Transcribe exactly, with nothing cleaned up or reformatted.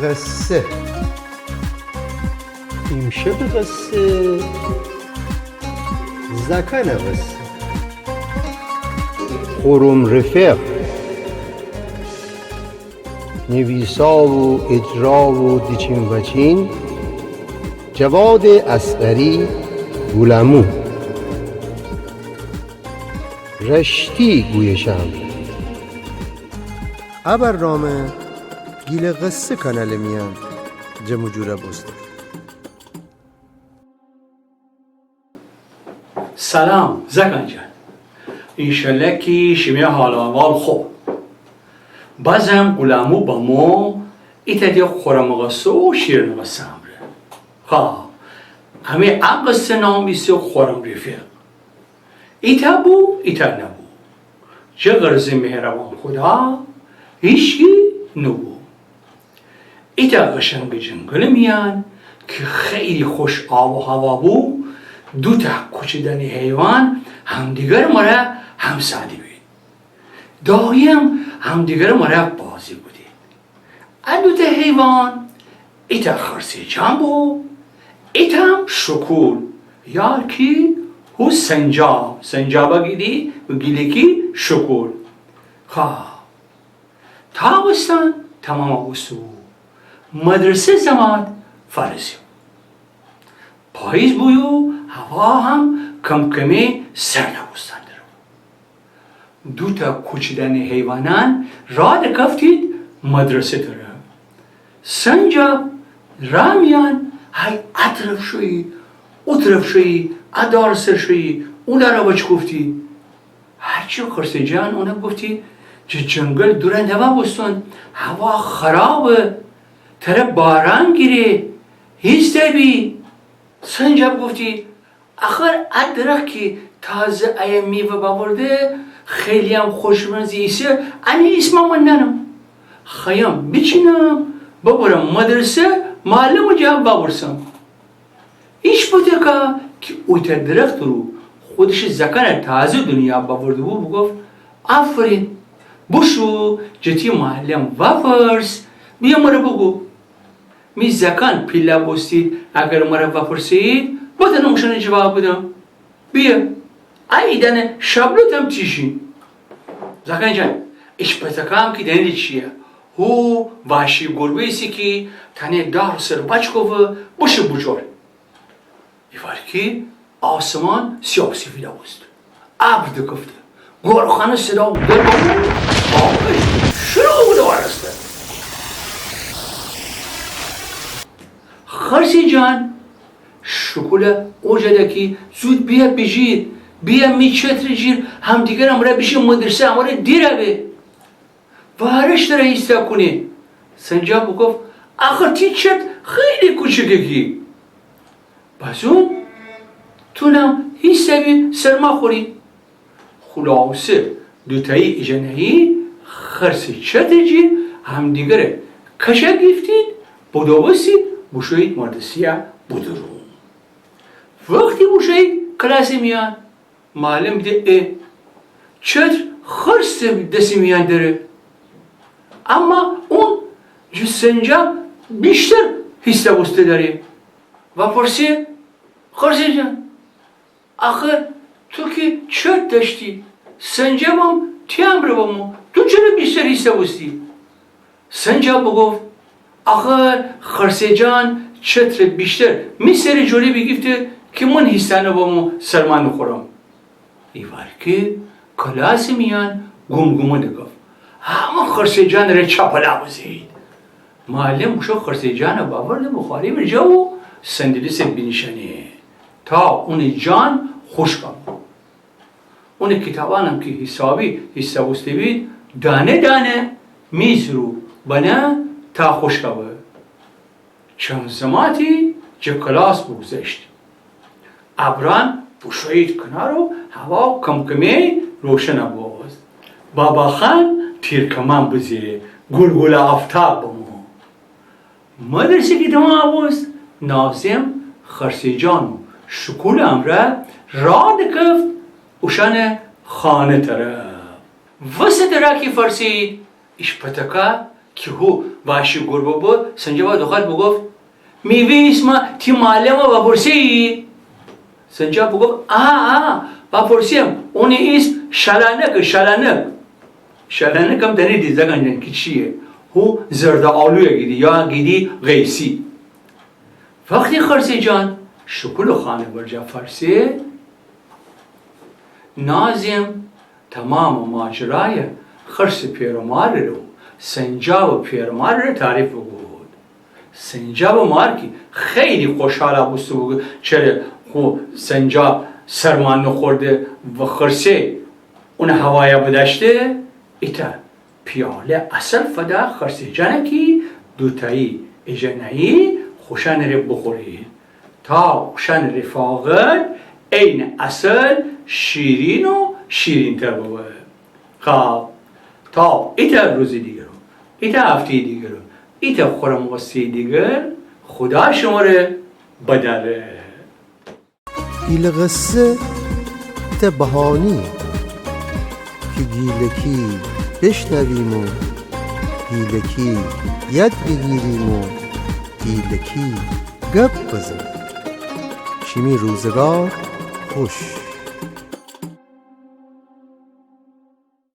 قصه. ایمشبٚ قصه، زأکأنٚ قصه. خورم رفیق. نیویسا و اجرا و دیچین وأچین، جواد اصغری. گولامو. رشتی گویشم. ا برنامه گیلٚ قصه کانالٚ میأن جمع و جور بوسته. سلام زأکأن جان، انشاءالله کی شیمی حال و احوال خو. بازم گولامو بمو ایتأ ده خورم قصه و شیرین قصه امرأ. خا، امی ا قصه نام ایسه خورم رفیق. ایتأ بو، ایتأ نبو. جٚه غرضٚ مهربان خودا هیچکی نوبو. ایتأ قشنگٚ جنگلٚ میأن کی خیلی خوش آب و هوا بو، دوتأ کوچیدأنی حیوان همدیگرٚ مره همسادی بید. دایم همدیگرٚ مره بازی کودید. ا دوتأ حیوان، ایتأ خرسٚ جان بو، ایتأ هم شکول، یا کی هو سنجاب، سنجابه گیدی و گیلکی شکول. خا، تابستان تمام بوسته بو، مدرسه زمات فارسی بو. پاییز بو و هوا هم کم‌کمی سرد بوستن درو. دوتأ کوچیدأنی حیوانأن راه دکفتید مدرسه تره. سنجاب راه میأن هی ا طرف شویی، او طرف شویی، ا دارٚ سر شویی، او دارٚ وأچکفتی. هرچی خرسٚ جان اونه گفتی، جٚه جنگل دورَ نوا بوستن، هوا خرابه، تره باران گیره، هیسته بی. سنجاب گفتی، آخر ا درخت کی تازه ایه میوه بأورده، خیلی‌یم خوشمزه ایسه، انه ایسمه من نأنم. خوأیم بیچینم، ببرم مدرسه، معلمٚ جا وأورسم. ایش پتکا کی اویتأ درخت رو خودشٚ زأکأنَ تازه دونیا بأورده بو، بوگفت، آفرین، بوشو جٚه تی معلم وأپرس، بیه مره بوگو. می زأکأن پیله بوستید، اگر مره وأپرسید، بتأنم اوشأنٚ جواب بدم. بیه، ایدأنه شابلوتم تیشین. زأکأن جان، ایش پتکام کی دأنیدی چیه؟ هو وحشی گربه ایسه کی تأنه دارٚ سر وأچکفه، بوشو بوجور. ایوار کی آسمان سیاه و سفید بوسته. ابر دکفته. گورخانه صدا و دل بوگو. آب شروع بوده وارسته. خرسٚ جان شکوله اوجا دکی، زود بیه بیجیر، بیه می چترٚ جیر، همدیگرٚ امرأ بیشیم مدرسه، امره دیر به. وارش تره هیسته کونه. سنجاب بوگفت، آخر تی چتر خیلی کوچیکه کی. بازون تونم هیسته بی سرما خوری. خولاصه دوتأیی ایجا نهیید، خرسٚ چترٚ جیر همدیگره کشه گیفتید، بودوستید، بوشویید مدرسه‌یه بودورون. وختی بوشویید کلاسٚ میأن، معلم بیده ا چتر خرسٚ دسٚ میأن دره. اما اون جٚه سنجاب ویشتر هیسته بوسته دره. وأپرسه، خرسٚ جان، آخر تو کی چتر دأشتی، سنجابم تی امرأ بمو، تو چره ویشتر هیسته بوستی؟ سنجاب بوگفت، آخر خرسٚ جان چترٚ ویشتر می سرٚ جوری بیگیفته کی من هیستأنه بمو سرما نوخورم. ایوار کی کلاسٚ میأن گوم‌گومه دکفت. همه خرسٚ جانٚ ره چاپلا بزه‌یید. معلم بوشو خرسٚ جانَ بأورده بخاری ورجه و صندلی سر بینیشأنه تا اونٚ جان خوشکَ به. اونٚ کیتابأنم کی حسابی هیسته بوسته بید، دانه دانه میزٚ رو بنه تا خوشکَ به. چند زماتی جٚه کلاس بوگذشت. ابرأن بوشویید کنار و هوا کم‌کمی روشنَ بوبوست. باباخان تیرکمان بزه، گل‌گلٚ آفتاب بمو. مدرسه کی تمام بوست، ناظم خرسٚ جان و شکولٚ امرأ راه دکفت اوشأنٚ خانه طرف. وسطٚ راه کی فأرسید، ایش پتکه کی هو وحشی گور ببو، سنجابَ دوخوأد بوگفت: میوه ایسمَ تی معلمَ وأپرسه‌یی؟ سنجاب بوگفت: آها، آها، وأپرسه‌یم. اونٚ ایسم شلانکه، شلانک. شلانکم دأنیدی زأکأنجان کی چییه؟ هو زردٚ آلویَ گیدی یا گیدی قیسی. وختی خرسه‌جان شکولٚ خانه ورجه فأرسه، ناظم تمامٚ ماجرایَ خرسٚ پئر و مارٚ ره و سنجابٚ پئر و مارٚ ره تعریف بوکود. سنجابٚ مار کی خیلی خوشحال بوسته بو، چره خو سنجاب سرمأ نوخورده و خرسه اونَ هوایَ بدأشته، ایتأ پیاله عسل فده خرسه‌جانَ کی دوتایی ایجه نأیی خوشأنٚ ره بوخورید، تا خوشأنٚ رفاقت عینٚ عسل شیرین و شیرین‌تر ببه. خب، تا ایتأ روزٚ دیگر و ایتأ هفته‌یٚ دیگر و ایتأ خورم قصه‌یٚ دیگر، خودا شمره بدأره. گیلٚ قصه ایتأ بهانه‌یه کی گیلکی بشنویم و گیلکی یاد بیگیریم و گیلکی گپ بزنیم. شیمی روزگار خوش.